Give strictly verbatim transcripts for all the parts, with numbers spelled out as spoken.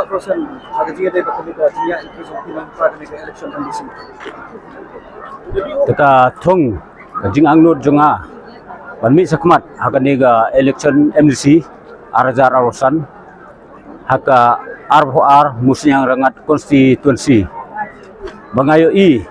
Rosen, ha ka jingïadei bad kane ka jingïaid increase of demand ha kane ka election M D C. Te ka thong ka jingangnud jong nga ban mih shakhmat ha kane ka election M D C ar hajar arphew san ha ka arphew ar Musniang Rangat constituency. Ba nga ïohi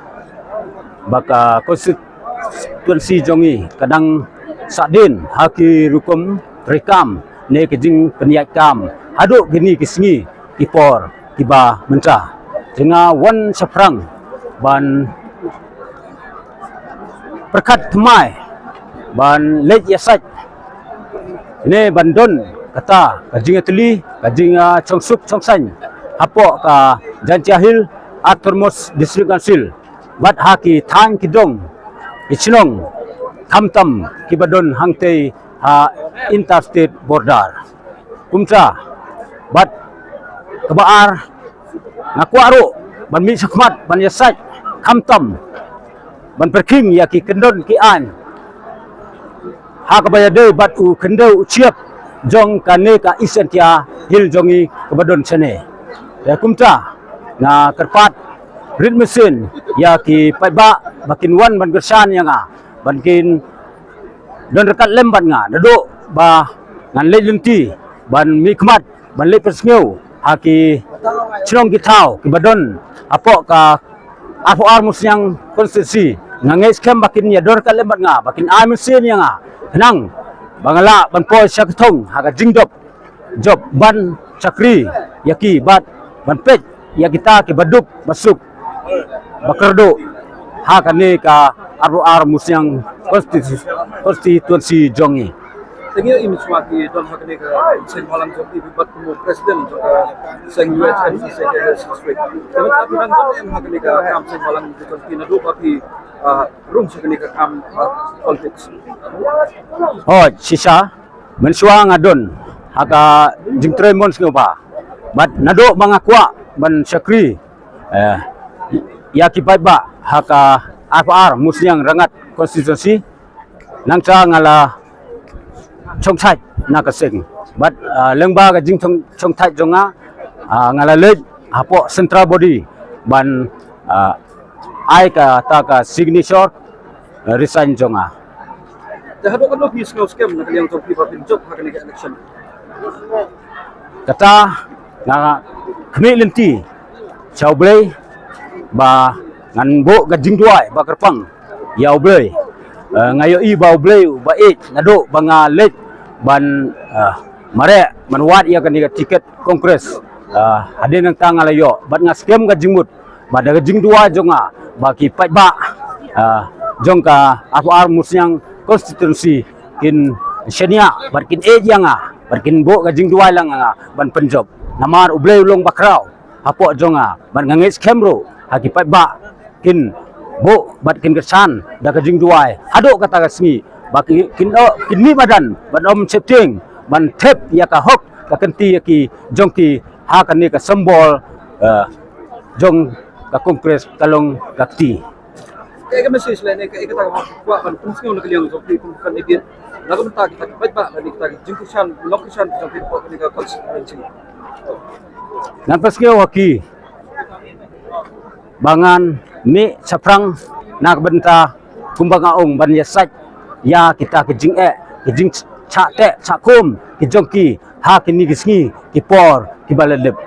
ba ka constituency jong ngi ka dang sahdien ha ki rukom treikam ne ki jingpynïaid kam haduh kine ki sngi ki por kiba mynta. Te nga wan shaphrang ban pyrkhat thymmai ban leit ïasaid ne ban don kata ka jingïatylli, ka jing, ah, chongsuk chongsaiñ hapoh ka Jaintia Hills Autonomous District Council bad ha ki thaiñ ki dong ki shnong khamtam kiba don hangtei ha interstate border. Kumta bad kaba ar, nga kwah ruh ban mih shakhmat ban ïasaid khamtam ban pyrkhing ïa ki kyndon ki aiñ ha kaba ïadei bad u khyndew u chiap jong kane ka East Jaintia Hills jong ngi kaba don shane. Te kumta nga kyrpad rit mynsiem ïa ki paidbah ba kin wan ban kyrshan ïa nga, ban kin don ryngkat lem bad nga naduh ba ngan leit lynti ban mihkhmat ban leit pynsngew ha ki shnong ki thaw kiba don hapoh ka arphew ar Musniang constituency. Nga ngeit skhem ba kin ïa don ryngkat lem bad nga, ba kin ai mynsiem ïa nga khnang ba nga lah ban poi sha ka thong ha ka jingdop jop ban shakri ïa ki bad ban peit ïa kita kiba duk ba suk ba kyrduh ha kane ka arphew ar Musniang constitu-, constituency jong ngi. Te ngi ïohi mynshwa ki don ha kane ka seng bhalang jong ki bad kum u president jong ka seng U H N C seng ka Hills District. Te mynta phi dang don em ha kane ka kam seng bhalang jong ki naduh ba phi, ah, rung sha kane ka kam, ah, politics? Hooid shisha, mynshwa nga don ha ka jingtrei mon sngewbha bad naduh ba nga kwah ban shakri, eh, ïa ki paidbah ha ka arphew ar Musniang Rangat constituency. Nangta nga la chongthait na ka seng bad, ah, lyngba ka jingchong, chongthait jong nga, ah, nga la leit hapoh central body ban, ah, ai kata ka signature, ah, resign jong nga. Te haduh katno phi sngew skhem na ka liang jong phi ba phin jop ha kane ka election? Kata nga khmih lynti sha U Blei ba ngan buh ka jingduwai ba kyrpang ïa U Blei. Eh, nga ïohi ba U Blei uba ïeit naduh ba nga leit ban, eh, mareh ban wad ïa kane ka tiket Congress. Eh, hadien nangta nga la ïoh bad nga skhem ka jingmut ba da ka jingduwai jong nga ba ki paidbah, ah, jong ka arphew ar Musniang constituency kin shaniah bad kin ïeit ïa nga bad kin buh ka jingduwai lang ïa nga ban pynjop. Namar U Blei u long bakhraw hapoh jong nga bad nga ngeit skhem ruh ha ki paidbah kin buh bad kin kyrshan da ka jingduwai haduh kata ka sngi ba ki, kin, oh, kin mih madan ban ym sheptieng ban thep ïa ka hok ka kynti ïa ki jong ki ha kane ka symbol, eh, jong ka Congress ka long ka kti. Kaei ka message lane kaei kata ka kwah ban pynsngew na ka liang jong phi kum ka candidate na ka bynta kita ki paidbah lane kita ki jingkyrshan nongkyrshan jong phi hapoh kane ka constituency? Ngan pynsngew ha ki ba ngan mih shaphrang na ka bynta kumba nga ong ban ïasaid ïa kita ki jingeh ki jingshah teh shah kum ki jong ki ha kine ki sngi ki por kiba la dep.